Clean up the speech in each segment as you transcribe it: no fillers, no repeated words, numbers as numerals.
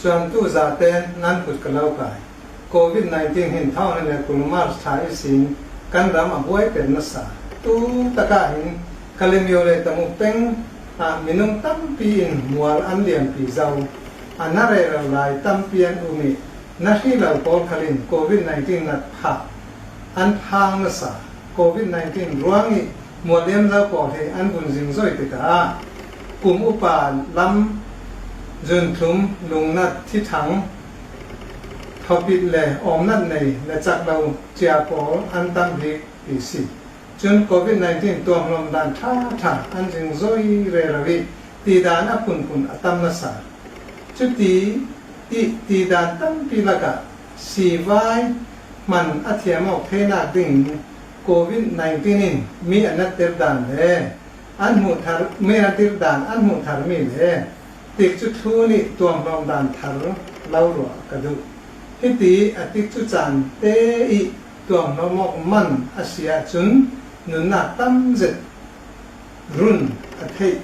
Cuantu zaten nan kut ka lo kai. COVID-19 hin thawng le kul March thla i sin kan ram a buai pen nasa. Tu takah hin Kalemyo le Tamuk peng ah minung tampi in mual an liampi zau. A na rero lai tampi an um i na hri lo pawl khal in COVID-19 nat phah an phang nasa. COVID-19 ruang i mual liam lo pawl hi an vun zing zoi tikah kum upa lam zunthlum lungnat thithang thawpit le awmnat nei le cak lo cia pawl an tam bik ti si. Cun COVID-19 tuamhlawm dan ṭhaṭha an zing zoi rero i ti dan a phunphun a tam nasa. Cuti ti ti dan tampi lakah siivai hman a thiam awk theinak ding COVID-19 in mi a natter dan le an hmuh thar mi a dirh dan an hmuh tharmi le tik cu thlu nih tuamhlawm dan thar lo ruah ka duh. Hiti a tik cu caan te i tuamhlawm awk man a si ahcun nunnak tam zet run a theih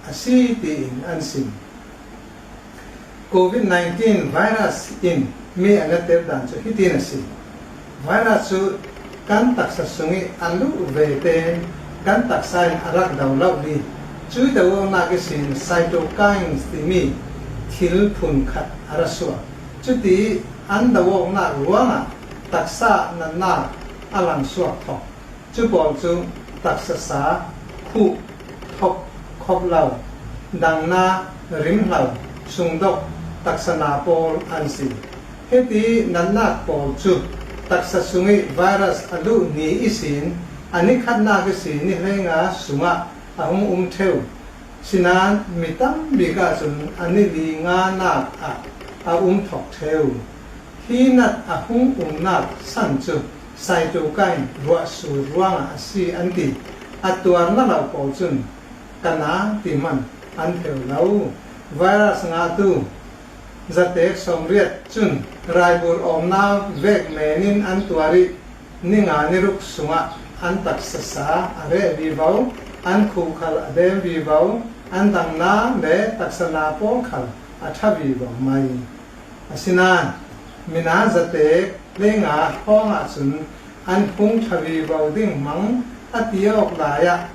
a si tiin an sim. COVID-19 virus in mi a natter dan cu hitin a si. Virus cu kan taksa sung i a luh ve tein kan taksa in a rak do lo i cu donak i sin cytokines timi thil phun khat a ra suak. Cuti an do awknak ruangah taksa natnak a lang suak thok. Cu pawl cu taksa sa, khuh, thok, khop lo, dangna, rimhlo, sungdok, taksa na pawl an si. Hiti natnak pawl cu taksa sung i virus a luh ni i sin a nikhatnak i si ni hleinga sungah a hung um ṭheu. Sinain mi tambik ahcun a nili nganak ah a um thok ṭheu. Hi nat a hung umnak san cu cytokine ruahsur ruangah a si an ti. A tuar na lo pawl cun ka na ti hmanh an theu lo. Virus ngatu zatek 80 cun raibur awmnak vek men in an tuar i ninga niruk sungah an taksa sa a reh vivo, an khukhal a dem vivo, an dangna le taksa na pawl khal a ṭha vivo mai. Asinain mina zatek lenga hrawng ahcun an hung ṭha vivo ding hmang a ti awk lai ah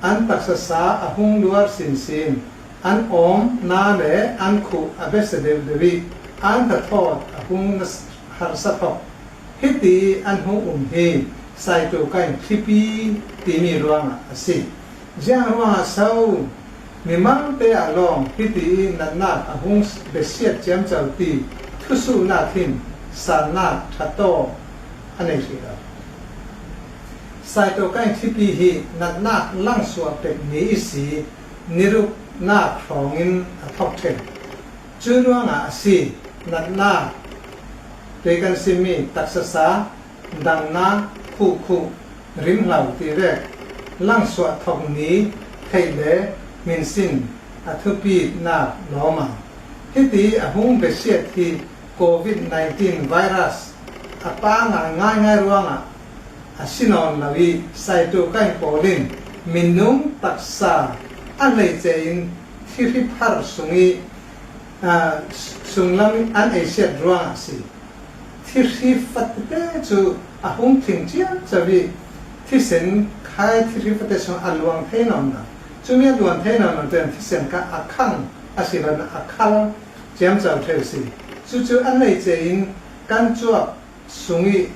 an taksa sa a hung luar sinsin. An awm na le an khuh a besa deuhdeuh i an thathawt a hung harsa thok. Hiti an hung um hi cytokine thlipi timi ruangah a si. Ziang ruangah so mimang te ah lawng hiti i natnak a hung besiat ciamco ti thusuhnak hin sannak ṭha a nei hrih lo. Cytokine thlipi hi natnak langsuah pek mi i si niruknak hrawng in a thawk ṭheu. Cu ruangah a si, natnak te kan simi taksa sa, dangnak, khuhkhuh, rimhlo tirek, langsuah thawk ni theih le minsin a thupitnak lawmang. Hiti a hung biasiat hi COVID-19 virus a pa ngaingai ruangah a si nawn lo i cytokine pawl in minung taksa a hleice in thihri phar sung i sunglam an ei siat ruangah a si. Thihri fatete cu a hung thing ciamco i thisen khai thihri fate sung a luang thei nawn lo. Cumi a luan thei nawn lo cun thisen kha a khang asiloah a khal ciamco theu si. Cucu a hleice in kan cuap sung i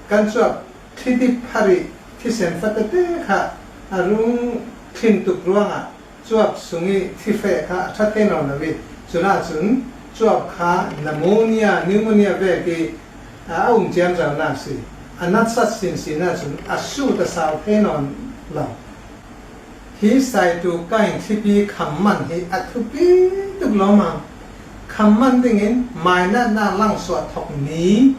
kan cuap thidip phar i thisen fatete kha a rung thlin tuk ruangah cuap sung i thifeh kha a ṭha theng lo lo i cun ahcun cuap kha pneumonia pneumonia vek i a um ciamconak si. A natsat sinsin ahcun a sut a sau theng nawn lo. Hi cytokine thlipi kham man hi a thupi tuk lawmmam. Kham man dingin mainatnak langsuah thok ni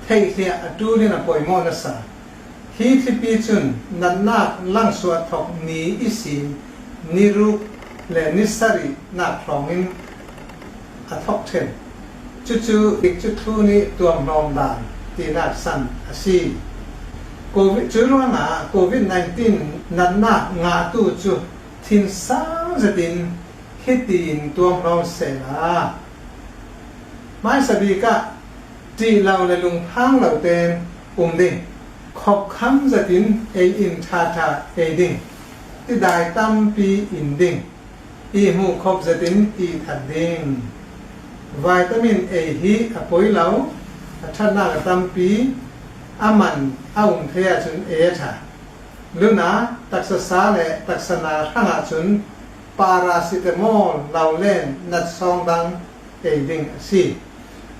theihhliah a ṭul in a pawimawh nasa. Hi thlipi cun natnak langsuah thok ni i sin niruk le ni sarih nak hrawng in a thok ṭhen. Cucu cu thlu nih tuamhlawm dan tinak san a si. Covid, cu ruangah COVID-19 natnak ngahtu cu thinsang zet in hiti in tuamhlawm sehla. Hmaisa bik ah ṭih lo le lungphang lo tein um ding. Khopkham zat in ei inn ṭhaṭha ei ding. Tidai tampi in ding. I hmuh khop zat in i that ding. Vitamin ei hi a poi lo, a ṭhatnak a tampi, a man a um thei ahcun ei a ṭha. Luna taksa sa le taksa na hrang ahcun paracetamol lo len natsawng dang ei ding a si.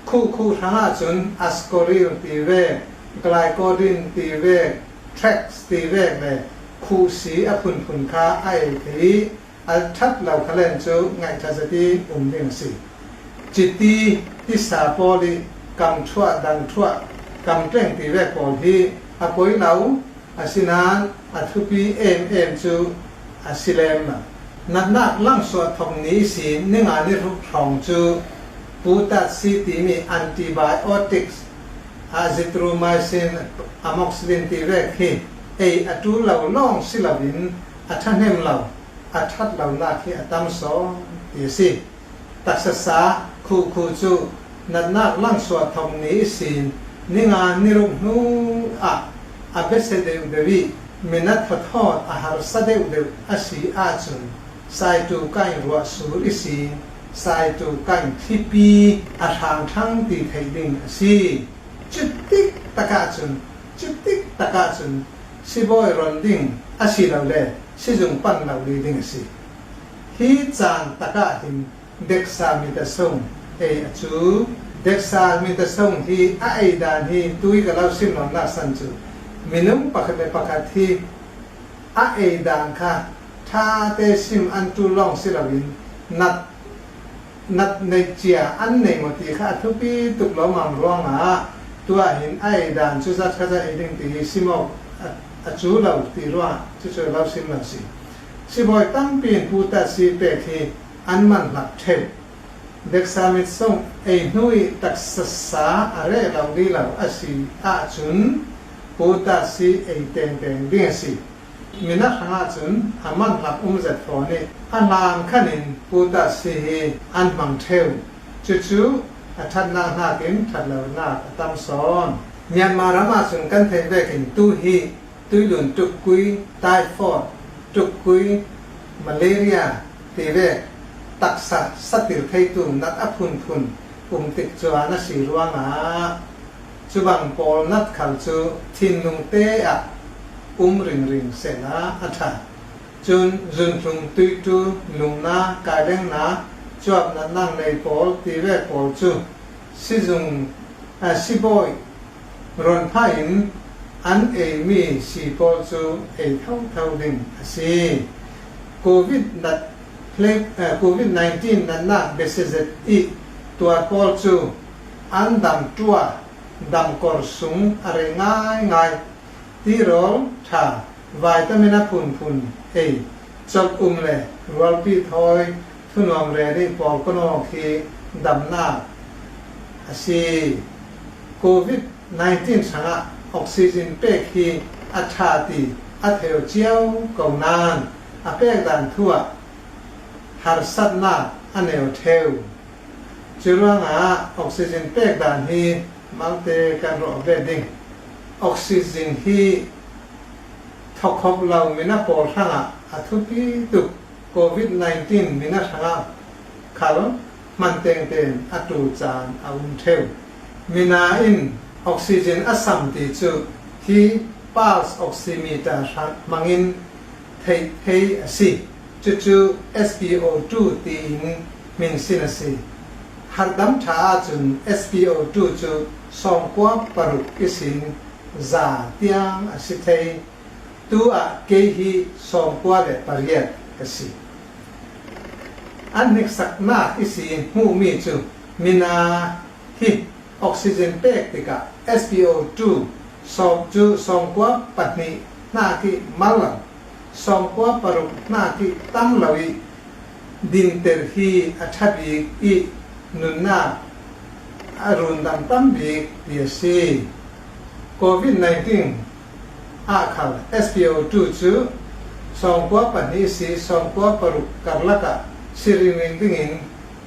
Khuhkhuh hrang ahcun ascoril ti vek, glycodin ti vek, Trex ti vek le khuhsi a phunphun kha a ei thei i a ṭhat lo kha len cu ngaihṭha zati um ding a si. Chiti tisa pawl i kam ṭhuah dang ṭhuah kam ṭeng ti vek pawl hi a poi lo, asinain a thupi emem cu a si lem lo. Natnak langsuah thok ni si ninga ni ruk hrawng cu Putatsi timi antibiotics azithromycin, amoxicillin ti vek hi ei a ṭul lo lawng si loin a ṭhahnem lo, a ṭhat lonak hi a tam sawn ti a si. Taksa sa khuhkhu cu natnak langsuah thok ni sin ninga niruk hnu ah a biase deuhdeuh i minat thawthawt a harsa deuhdeuh a si ahcun saitu kain ruah sur i sin saitu kain thlipi a hrangṭhang ti theih ding a si. Cutik tak ahcun cutik tak ahcun sibawi ron ding asilole sizung panh lo li ding a si. Hi caan tak ah hin dexamethasone ei a cu. Dexamethasone hi a ei dan hi tui ka lo sim lo nak san cu minung pakhat le pakhat hi a ei dan kha ṭha te sim an ṭul lawng si loin nat nat neih cia an nei maw ti kha a thupi tuk lo mam ruangah tuah hin a ei dan cu zat kha zat ei ding ti hi sim awk a cu lo ti ruangah cucu lo sim lo si. Sibawi tampi in putat sii pek hi an man hlak ṭheu. Dexamethasone ei hnu i taksa sa a reh lo li lo a si ahcun putat sii ei tengteng ding a si. Minak hrang ahcun a man hlak um zet fawn i a hlan khan in putat sii hi an hmang ṭheu. Cucu a ṭhatnak nakin ṭhatlonak a tam sawn. Myanmar ram ahcun kan theih vek in tu hi tuilun tukkui, typhoid, tukkui, malaria ti ve taksa satil theitu nat a phunphun um tik cuan a si ruangah cu bang pawl nat khal cu thinlung te ah um ringring sehla a ṭha. Cun zunthlum tuitu, lungna, kailengna, cuap natnak nei pawl ti ve pawl cu sizung sibawi Rawnpha in an eimi sii pawl cu ei thotho ding a si. COVID-19 natnak biasizet i tuar pawl cu an dam ṭua damkor sung a rei ngaingai. Tirawl ṭha vitamin a phunphun ei colh um le rualpi thawi thunuam rel i pawl kanaw khi damnak a si. COVID-19 hrangah oxygen pek hi a ṭha ti a theu cio ko nain a pek dan thu ah harsatnak a neu ṭheu. Cu ruangah oxygen pek dan hi malte kan ruah ve ding. Oxygen hi thawkhop lo mina pawl hrangah a thupi tuk. COVID-19 mina hrangah khal hman tengten a tu caan a um ṭheu. Mina in oxygen a sam ti cu hi pulse oximeter hmangin theih thei a si. Cucu SpO2 tiin min sin a si. Hardam ṭha ahcun SpO2 cu 96 isin za tiang a si thei. Tu ah kei hi 98 ka si. An hneksaknak i si hmuhmi cu mina hi oxygen pek tikah SpO2 sawm cu 92 hna khi mal lo, 96 hna khi tam lo i dinter hi a ṭha bik i nunnak a rundam tam bik ti a si. COVID-19 ah khal SpO2 cu 92 si 96 karlak ah si ringring dingin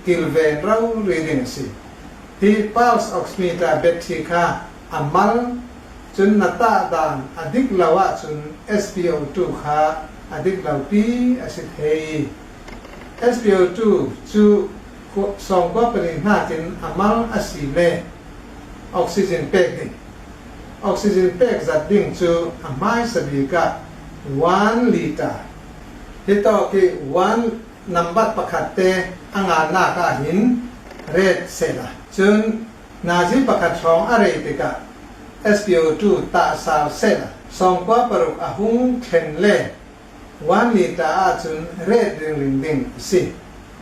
kilven rori ding a si. Hi pulse oximeter battery kha a mal cun na tah dan a dik lo ahcun SpO2 kha a dik lo pi a si thei. SpO2 cu sawngkua pali hnakin a mal a si le oxygen pek ding. Oxygen pek zat ding cu a hmaisa bik ah 1 liter. Hi tawk hi 1 nambat pakhat te a ngannak ahhin ret sehla. Cun nazi pakhat hrawng a rei tikah SpO2 tah sau sehla. Sawngkua paruk a hung thlen le 1 liter ahcun ret ringring ding a si.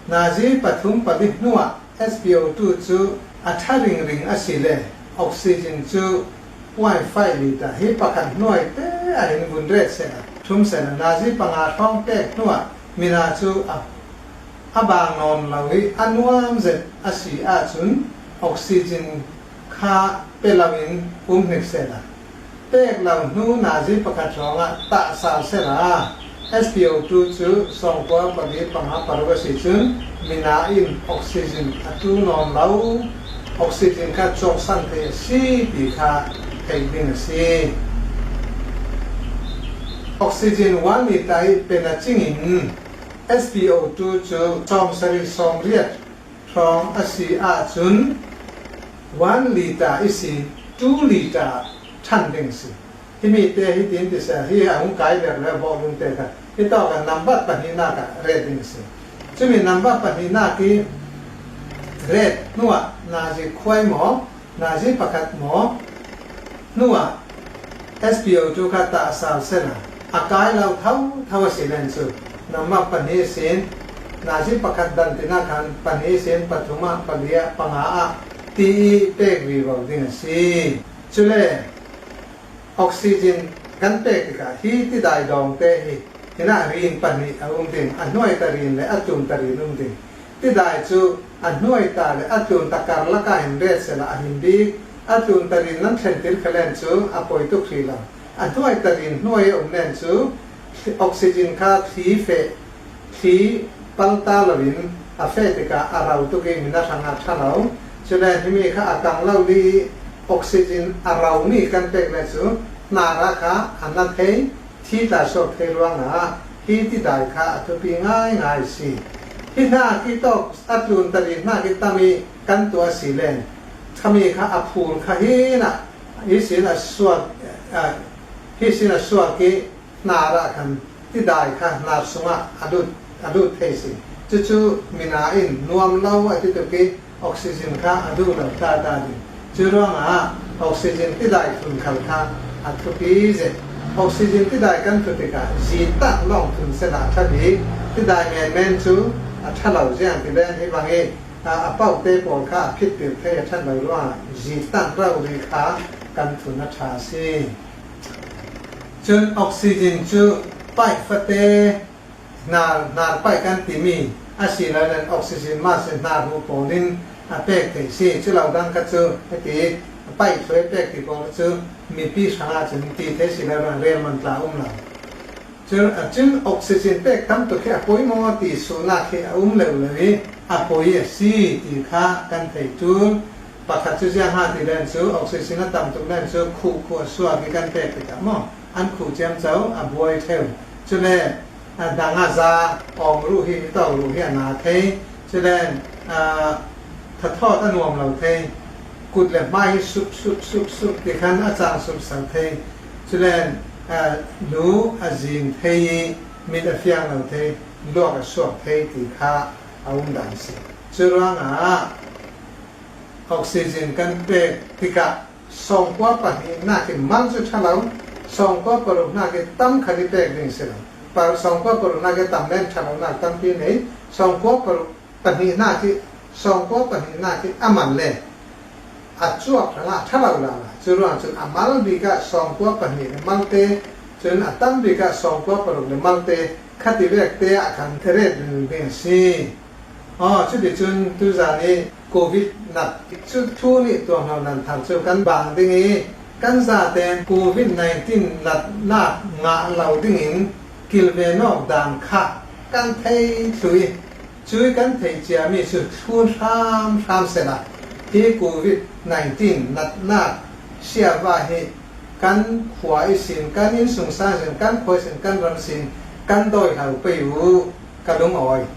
Nazi pathum pali hnuah SpO2 cu a ṭha ringring a si le oxygen cu 0.5 liter hi pakhat hnuai te ahhin vun ret sehla. Thum sehla. Nazi panga hrawng pek hnuah mina cu a a baang nawn lo i a nuam zet a si ahcun oxygen kha pe loin um hnik sehla. Pek lo hnu nazi pakhat hrawngah tah sal sehla. SpO2 cu sawngkua pali panga paruk a si cun mina in oxygen a tu nawn lo. Oxygen kha cawksan thei a si ti kha theih ding a si. Oxygen 1 liter i pen a cing in SpO2 cu sawmsarih sawmriat hrawng a si ahcun 1 liter i si 2 liter ṭhan ding si. Himi te hi tin ti seh hi a hung kai ler le bawhlung te kha hi tawk ah number pahnihnak ah ret ding si. Cumi number pahnihnak i ret hnuah nazi khuai maw, nazi pakhat maw hnuah SPO2 kha tah sal sela a kai lo tho tho a si len cu. Number pahnih sin nazi pakhat dan tina khan pahnih sin pathum ah pali ah panga ah ti i pek vivo ding a si. Cule oxygen kan pek tikah hi tidai dawng te hi hinah rin pahnih a um ding, a hnuai ta rin le a tlun ta rin um ding. Tidai cu a hnuai ta le a tlun ta karlak ah hin ret sela a him bik. A tlun ta rin nan thlen til khalen cu a poi tuk hrih lo. A hnuai ta rin hnuai a um len cu oxygen kha thli feh thli palta loin a feh tikah a rau tuk i min a hrang ah ṭha lo. Cule himi kha a kang lo dih i oxygen a raumi kan pek le cu hnar ah kha a na thei, thi tla suak thei ruangah hi tidai kha a thupi ngaingai si. Hi hna khi tawk a tlun tali hna khi tam i kan tuah si len khami kha a phul kha hi na hi sin a suak hi sin a suak i hnar ah khan tidai kha hnar sungah a lut a lut thei si. Cucu mina in nuam lo a ti tuk i oxygen kha a duh lo ta ta ding. Cu ruangah oxygen tidai thun khal kha a thupi zet. Oxygen tidai kan thu tikah zi tak lawng thun sela a ṭha bik. Tidai menmen cu a ṭha lo ziang ti len hi bang i a paoh te pawl kha a phit pil thei a ṭhat lo ruangah zi tak rori kha kan thun a ṭha si. Cun oxygen cu pipe fate hnar paih kan timi asilole oxygen mask in hnar huh pawl in a pek theih si. Culo dang kha cu hiti paih thluai pek ti pawl cu mipi hrang ahcun ti thei si lo rel man tla um lo. Cun oxygen pek tam tuk hi a poi maw ti suhnak hi a um leu lo i a poi a si ti kha kan thei tul. Pakhat cu ziah hnga ti len cu oxygen a tam tuk len cu khuh khu a suak i kan pek tikah maw an khuh ciamco a buai ṭheu. Cule dang ah za awng ruh hi mitawk ruh hi a na thei. Cule thathawt a nuam lo thei. Kut le hmai hi sup sup sup sup ti khan a cang supsal thei. Cule lu a zing thei i mit a fiang lo thei, luak a suak thei ti kha a um dan si. Cu ruangah Oxygen kan pek tikah sawngkua pahnih nakin mal cu ṭha lo, sawngkua paruk nakin tam khat i pek ding si lo. Sawngkua paruk nakin tam len ṭha lonak tampi nei. Sawngkua paruk pahnih nak i sawngkua pahnih nak i a man le a cuak hrangah ṭha lo la la. Cu ruang cun a mal bik ah sawngkua pahnih le malte, cun a tam bik ah sawngkua paruk le malte khati vek te ah khan ret ding a si. Aw, cuticun tuzan i COVID nat cu thu nih tuahno nan thar cu kan bang ding i kan zaten COVID-19 natnak ngah lo dingin kilvenawk dan kha kan thei thlu i cui kan thei ciami cu thlun hramhram sehla. Hi COVID-19 natnak siava hi kan khua i sin, kan innsungsang sin, kan khua sin, kan ram sin kan dawi hau pei u, ka lung awi.